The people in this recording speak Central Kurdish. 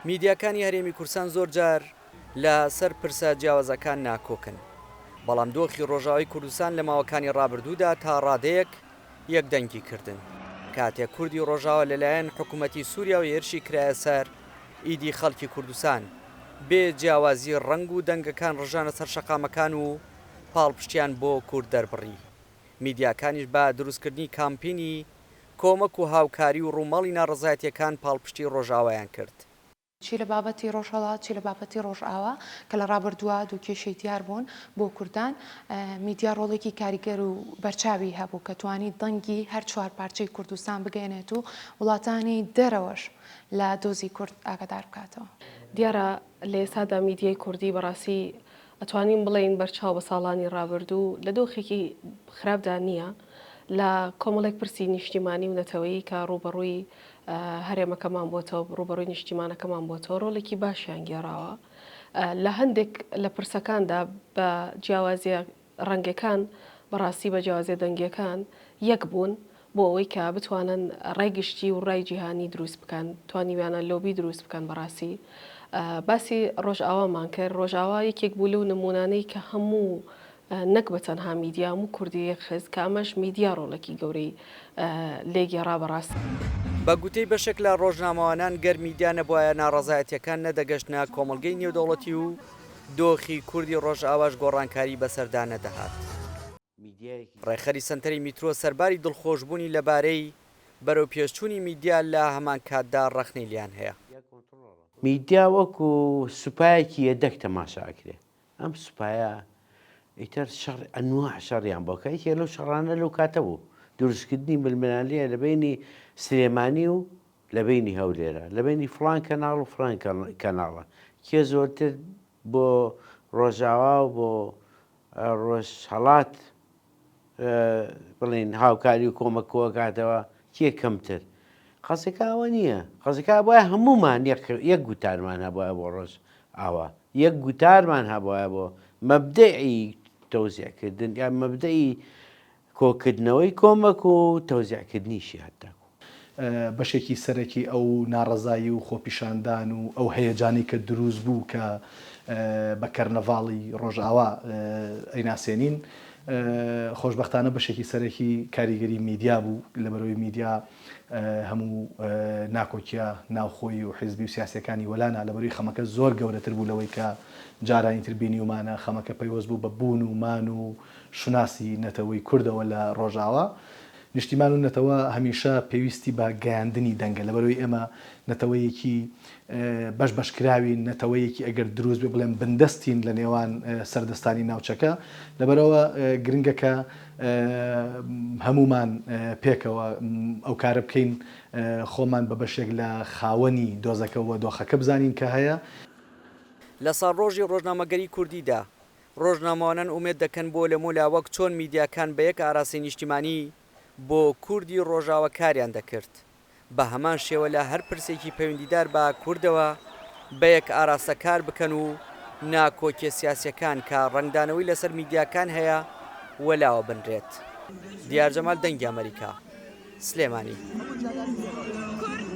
میدیاکانی هەرێمی کوردستان زۆر جار لە سەر پرسە جیاوازەکان ناکۆکن، بەڵام دۆخی ڕۆژاوای کوردستان لە ماوەکانی ڕابردوودا تا ڕادەیەک یەکدەنگی کردن. کاتێک کوردی ڕۆژاوا لەلایەن حکومەتی سوریاوە هێرشی کرایە سەر، ئیدی خەڵکی کوردستان بێ جیاوازی ڕەنگ و دەنگەکان ڕژانە سەر شەقامەکان و پاڵپشتیان بۆ کورد دەربڕی. میدیاکانیش بە دروستکردنی کامپینی کۆمەک و هاوکاری و ڕووماڵی ناڕەزایەتییەکان پاڵپشتی ڕۆژئاوایان کرد. چی لە بابەتی ڕۆژهەڵات چی لە بابەتی ڕۆژئاوا کە لە ڕابردووە دوو کێشەی دیار بوون بۆ کوردان، میدیا ڕۆڵێکی کاریگەر و بەرچاوی هەبوو کە توانی دەنگی هەر چوار پارچەی کوردستان بگەیەنێت و وڵاتانی دەرەوەش لە دۆزی کورد ئاگادار بکاتەوە. دیارە لە ئێستادا میدیای کوردی بەڕاستی ئەتوانین بڵێین بەرچاو بە ساڵانی ڕابردوو لە دۆخێکی خراپدا نییە لە کۆمەڵێک پرسی نیشتیمانی و نەتەوەیی کە ڕووبەڕووی هەرێمەکەمان بۆتەوە ڕووبەڕووی نیشتیمانەکەمان بۆتەوە ڕۆڵێکی باشیان گێڕاوە لە هەندێک لە پرسەکاندا بە جیاوازیە ڕەنگەکان بەڕاستی بە جیاوازیە دەنگیەکان یەک بوون بۆ ئەوەی کە بتوانن ڕای گشتی و ڕای جیهانی دروست بکەن توانیویانە لۆبی دروست بکەن بەڕاستی باسی ڕۆژئاوامان کرد ڕۆژئاوا یەکێک بوو لەو نمونانەی کە هەموو نەک بە تەنها میدیا هەموو کوردی یەکخست کە ئەمەش میدیا ڕۆڵێکی گەورەی لێگێڕا بەڕاستی. بە گوتەی بەشێک لە ڕۆژنامەوانان گەر میدیا نەبوایە ناڕەزایەتیەکان نەدەگەشتنە کۆمەڵگەی نێودەوڵەتی و دۆخی کوردی ڕۆژئاواش گۆڕانکاری بەسەردا نەدەهات. ڕێکخەری سەنتەری میترۆ سەرباری دڵخۆشبوونی لەبارەی بەرەوپێشچوونی میدیا لە هەمانکاتدا ڕەخنەی لێیان هەیە. میدیا وەکو سوپایەکی یەدەک تەماشا ئەکرێ ئەم سوپایە ئیتر شەڕ ئەنواع شەڕیان بۆ کە یەکێک لەو شەڕانە لەو کاتە بوو دروستکردنی ململانێیە لە بەینی سلێمانی و لە بەینی هەولێرە لە بەینی فڵان کەناڵ و فڵان کەناڵە کێ زۆرتر بۆ ڕۆژاوا و بۆ ڕۆژهەڵات بڵێن هاوکاری و کۆمەک کۆکاتەوە کێ کەمتر قەزەکە ئەوە نییە قەزەکە وایە هەمومان یەک گوتارمان هەبووە بۆ ڕۆژ ئاوا یەک گوتارمان هەبووە بۆ مەبدەئی تەوزیعکردن یان مەبدەئی کۆکردنەوەی کۆمەک و تەوزیعکردنیشی هەتاکو. بەشێکی سەرەکی ئەو ناڕەزایی و خۆپیشاندان و ئەو هەیەجانەی کە دروست بوو کە بە کەرنەڤاڵی ڕۆژئاوا ئەیناسێنین، خۆشبەختانە بەشێکی سەرەکی کاریگەری میدیا بوو، لەبەرئەوەی میدیا هەموو ناکۆکیە ناوخۆیی و حیزبی و سیاسیەکانی وەلانا، لەبەرئەوەی خەمەکە زۆر گەورەتر بوو لەوەی کە جارانی تر بینیومانە، خەمەکە پەیوەست بوو بە بوون و مان و شوناسی نەتەوەی کوردەوە لە ڕۆژئاوا. نیشتیمان و نەتەوە هەمیشە پێویستی بە گەیاندنی دەنگە، لەبەرئەوەی ئێمە نەتەوەیەکی بەش بەشکراوین، نەتەوەیەکی ئەگەر دروست بێ بڵێم بندەستین لە نێوان سەردەستانی ناوچەکە، لەبەرئەوە گرنگە کە هەموومان پێکەوە ئەو کارە بکەین، خۆمان بە بەشێک لە خاوەنی دۆزەکە و دۆخەکە بزانین کە هەیە. لە ساڵڕۆژی ڕۆژنامەگەری کوردیدا، ڕۆژنامەوانان ئومێد دەکەن بۆ لەمولا وەک چۆن میدیاکان بە یەک ئاراستەی نیشتیمانی بۆ کوردی ڕۆژاوا کاریان دەکرد بە هەمان شێوە لە هەر پرسێکی پەیوەندیدار بە کوردەوە بە یەک ئاراستە کار بکەن و ناکۆکیە سیاسیەکان کە ڕەنگدانەوەی لەسەر میدیاکان هەیە وەلاوە بنرێت. دیار جەمال دەنگی ئەمەریکا، سلێمانی.